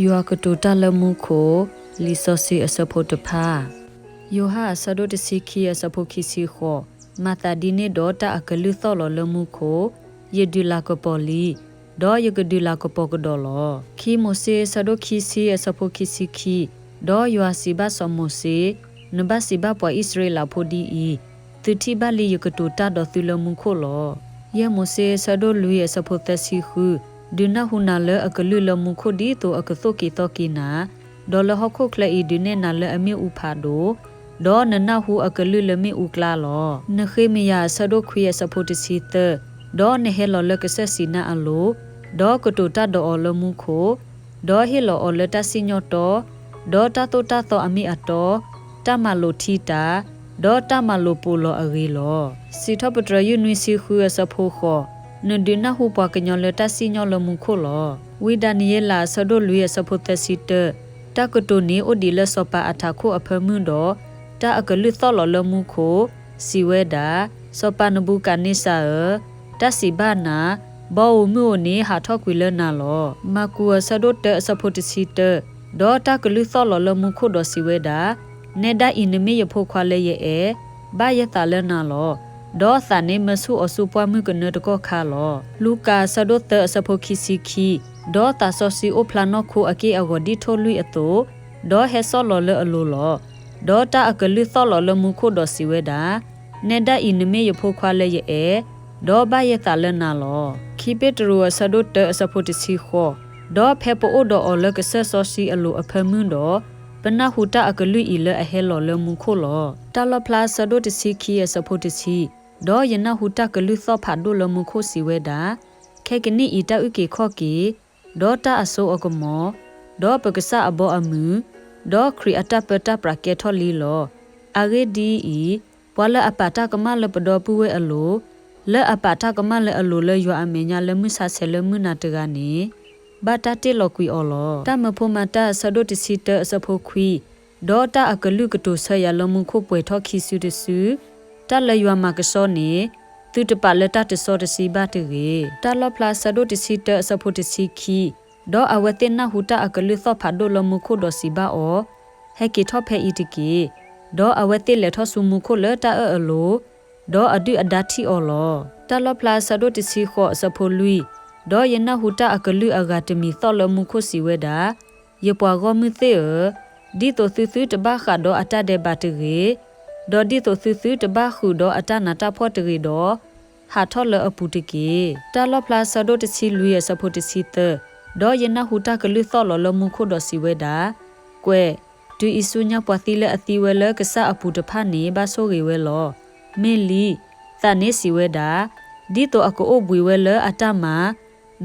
ယွၤကတိၤတၢ်လၢမူခိၣ်, လံာ်စီဆှံအဆၢဖိတဖၣ်. ယိၤဟၣ်အဆၢဒိၣ်တဆံခံအဆၢဖိခံဆံဃိး, မၤသးဒ်န့ၣ်ဒီးတၢ်အကလုၢ်သီၣ်လီၤလၢမူခိၣ်, ယဒုးလၤကပီၤလံ, ဒီးယကဒုးလၤကပီၤကဒီးလီၤ. ခံမိၤၡ့အဆၢဒိၣ်ခံဆံအဆၢဖိခံဆံခံ, ဒီးယွၤစံးဘၣ်စီၤမိၤၡ့, နဘၣ်စံးဘၣ်ပှၤအံၣ်စရ့လးဖိဒ်အံၤ, သုထံၣ်ဘၣ်လံယကတိၤတၢ်ဒီးသုလၢမူခိၣ်လီၤ. ယဲၢ်မိၤၡ့အဆၢဒိၣ်လွံၢ်အဆၢဖိသၢဆံဃု, ဒုးနၢ်ဟူနၤလၢအကလုၢ်လၢမူခိၣ်ဒ်သိးအကသိၣ်က့ၤသီက့ၤနၤ, ဒီးလၢဟီၣ်ခိၣ်ချၢအံၤဒုးနဲၣ်နၤလၢအမ့ၣ်အူဖးဒိၣ်, ဒီးနနၢ်ဟူအကလုၢ်လၢမ့ၣ်အူကျါလီၤ. နဃ့မယၤအဆၢဒိၣ်ခွံအဆၢဖိတဆံသၢ, ဒီးနဟဲလီၤလၢကစၢၢ်စံၤနါအလိၤ, ဒီးကတိၤတၢ်ဒီးအီၤလၢမူခိၣ်, ဒီးဟ့ၣ်လီၤအီၤလၢတၢ်စံၣ်ညီၣ်တီ, ဒီးတၢ်သိၣ်တၢ်သီအမ့ၢ်အတီ, တၢ်မၤလိာ်ထံတၢ်, ဒီးတၢ်မၤလိာ်ပိာ်လီၤအဂ့ၤလီၤ. စံးထီၣ်ပတြၢၤယုၢ်နွံဆံဃုအဆၢဖိဃိး, နဒုးနၢ်ဟူပှၤကညီလၢတၢ်စံၣ်ညီၣ်လၢမူခိၣ်လီၤ. ဝံဒၤနံးယ့လးအဆၢဒိၣ်လွံၢ်အဆၢဖိသၢဆံတၢ, တၢ်ကတိၤန့ၣ်အိၣ်ဒံးလၢစီၤပၤအထးခိၣ်အဖၢမုၢ်ဒီး, တၢ်အကလုၢ်သီၣ်လီၤလၢမူခိၣ်, စံးဝဲဒၣ်, စီၤပၤနဘူၤကၤန့စၢ်ဧၢ, တၢ်စံးဘၣ်နၤ, ဘီဧိၤမုၢ်ဧိၤန့ၣ်ဟးထီၣ်ကွံာ်လၢနၤလီၤ. မၢ်ကူးအဆၢဒိၣ်တၢအဆၢဖိတဆံတၢ, ဒီးတၢ်ကလုၢ်သီၣ်လီၤလၢမူခိၣ်ဒီးစံးဝဲဒၣ်, နဲဒၣ်အံၤနမ့ၢ်ယဖိခွါလၢယအဲၣ်, ဘၣ်ယသးလၢနၤလီၤ. ဒီးသးန့ၣ်မၢဆူၣ်အီၤဆူပှၢ်မုၢ်ကနၢတကီၢ်ခါလီၤ. လူၤကၣ်အဆၢဒိၣ်သၢအဆၢဖိခံဆံခံ, ဒီးသးစီဆှံအိၣ်ဖျါနီၢ်ခိအက့ၢ်အဂီၤဒ်ထိၣ်လွံၣ်အသိး, ဒီးဟဲစီၣ်လီၤလၢအလိၤလီၤ. ဒီးတၢ်အကလုၢ်သီၣ်လီၤလၢမူခိၣ်ဒီးစံးဝဲဒၣ်, နဲဒၣ်အံၤနမ့ၢ်ယဖိခွါလၢယအဲၣ်, ဒီးဘၣ်ယသးလၢနၤလီၤ. ခံပ့းတရူးအဆၢဒိၣ်တၢအဆၢဖိတဆံဃိး, ဒီးဖဲပအိၣ်ဒီးအီၤလၢကစၢၢ်စီဆှံအလိၤအဖၢမုၢ်ဒီး, ပနၢ်ဟူတၢ်အကလုၢ်အံၤလၢအဟဲလီၤလၢမူခိၣ်လီၤ. တၢ်လီၣ်ဖျါအဆၢဒိၣ်တဆံခံအဆၢဖိတဆံ, ဒီးယနၢ်ဟူတၢ်ကလုၢ်သီၣ်ဖးဒိၣ်လၢမူခိၣ်စံးဝဲဒၣ်, ခဲကနံၣ်အံၤတၢ်အုၣ်က့ၤခီၣ်က့ၤ, ဒီးတၢ်အစိအကမီၤ, ဒီးပကစၢ်အဘီအမုၢ်, ဒီးခရံာ်အတၢ်ပၢတၢ်ပြးကဲထီၣ်လံလီၤ. အဂ့ၢ်ဒ်အံၤ, ပှၤလၢအပာ်တၢ်ကမၣ်လၢပဒီပုၢ်ဝဲၢ်အလိၤ, လၢအပာ်တၢ်ကမၣ်လၢအလိၤလၢယွၤအမဲာ်ညါလၢမုၢ်ဆါဆဲးလၢမုၢ်နၤတဂၤန့ၣ်, ဘၣ်တၢ်တ့ၢ်လီၤကွံာ်အီၤလီၤ. တၢ်မၢဖိမၤတၢ်အဆၢဒိၣ်တဆံတၢအဆၢဖိခွံ, ဒီးတၢ်အကလုၢ်ကတိၤဆၢယၤလၢမူခိၣ်ပှဲၤထီၣ်ခံစုတစု, တၢ်လၢယွၤမၤကဆှီန့ၣ်, သုတပာ်လၢတၢ်တစီတဆှံဘၣ်တဂ့ၤ. တၢ်လီၣ်ဖျါအဆၢဒိၣ်တဆံတၢအဆၢဖိတဆံခံ, ဒီးအဝဲသ့ၣ်နၢ်ဟူတၢ်အကလုၢ်သီၣ်ဖးဒိၣ်လၢမူခိၣ်ဒီးစံးဘၣ်အီၤ, ဟဲက့ၤထီၣ်ဖဲအံၤတက့ၢ်. ဒီးအဝဲသ့ၣ်လဲၤထီၣ်ဆူမူခိၣ်လၢတၢ်အၢၣ်အလိၤ, ဒီးအဒုၣ်အဒါထံၣ်အီၤလီၤ. တၢ်လီၣ်ဖျါအဆၢဒိၣ်တဆံဃိးအဆၢဖိလွံၢ်, ဒီးယနၢ်ဟူတၢ်အကလုၢ်အဂၤတမံၤသီၣ်လၢမူခိၣ်စံးဝဲဒၣ်, ယပှၤဂီၢ်မုၢ်သ့ၣ်ဧၢ, ဒ်သိးသုသုတဘၣ်ဃးဒီးအတၢ်ဒဲးဘးတဂ့ၤ, ဒီးဒ်သိးသုသုတဘၣ်ဃုာ်ဒီးအတၢ်နးတၢ်ဖှီၣ်တဂ့ၤဒီး, ဟးထီၣ်လၢအပူၤတက့ၢ်. တၢ်လီၣ်ဖျါအဆၢဒိၣ်တဆံလွံၢ်အဆၢဖိတဆံသၢ, ဒီးယနၢ်ဟူတၢ်ကလုၢ်သီၣ်လီၤလၢမူခိၣ်ဒီးစံးဝဲဒၣ်, ကွဲး, တုၤအံၤဆူညါပှၤသံလၢအသံဝဲလၢကစၢ်အပူၤတဖၣ်န့ၣ် ဘၣ်ဆိၣ်ဂ့ၤဝဲလီၤ. မ့ၢ်လံ, သးန့ၣ်စံးဝဲဒၣ်, ဒ်သိးအကအိၣ်ဘှံးဝဲလၢအတၢ်မၤ,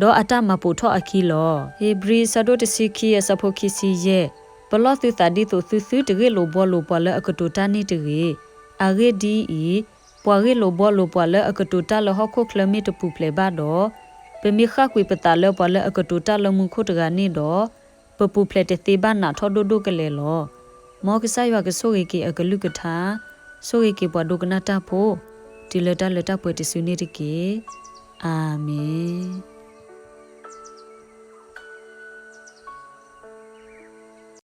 ဒီးအတၢ်မၤပိာ်ထီၣ်အခံလီၤ. ဧ့ၤဘြံၤအဆၢဒိၣ်တဆံခံအဆၢဖိခံဆံယဲၢ်, ပလီၢ်သုသးဒ်သိးသုသုတဂ့ၢ်လိာ်ဘှီလိာ်ပှၤလၢအကတိၤတၢ်န့ၣ်တဂ့ၤ. အဂ့ၢ်ဒ်အံၤ, ပှၤဂ့ၢ်လိာ်ဘှီလိာ်ပှၤလၢအကတိၤတၢ်လၢဟီၣ်ခိၣ်ချၢမ့ၢ်တပူၤဖျဲးဘၣ်ဒီး, ပမ့ၢ်ဃၣ်ကွံာ်ပသးလၢပှၤလၢအကတိၤတၢ်လၢမူခိၣ်တဂၤန့ၣ်ဒီး, ပပူၤဖျဲးတသ့ဘၣ်နးထီၣ်ဒိၣ်ဒိၣ်ကလဲာ်လီၤ. မ်ကစၢ်ယွၤကဆိၣ်ဂ့ၤက့ၤအကလုၢ်ကထါ, ဆိၣ်ဂ့ၤက့ၤပှၤဒိကနၣ်တၢ်ဖိ, တုၤလၢတၢ်လၢတၢ်ပှဲၤတစုန့ၣ်တက့ၢ်. အၤမ့ၣ်.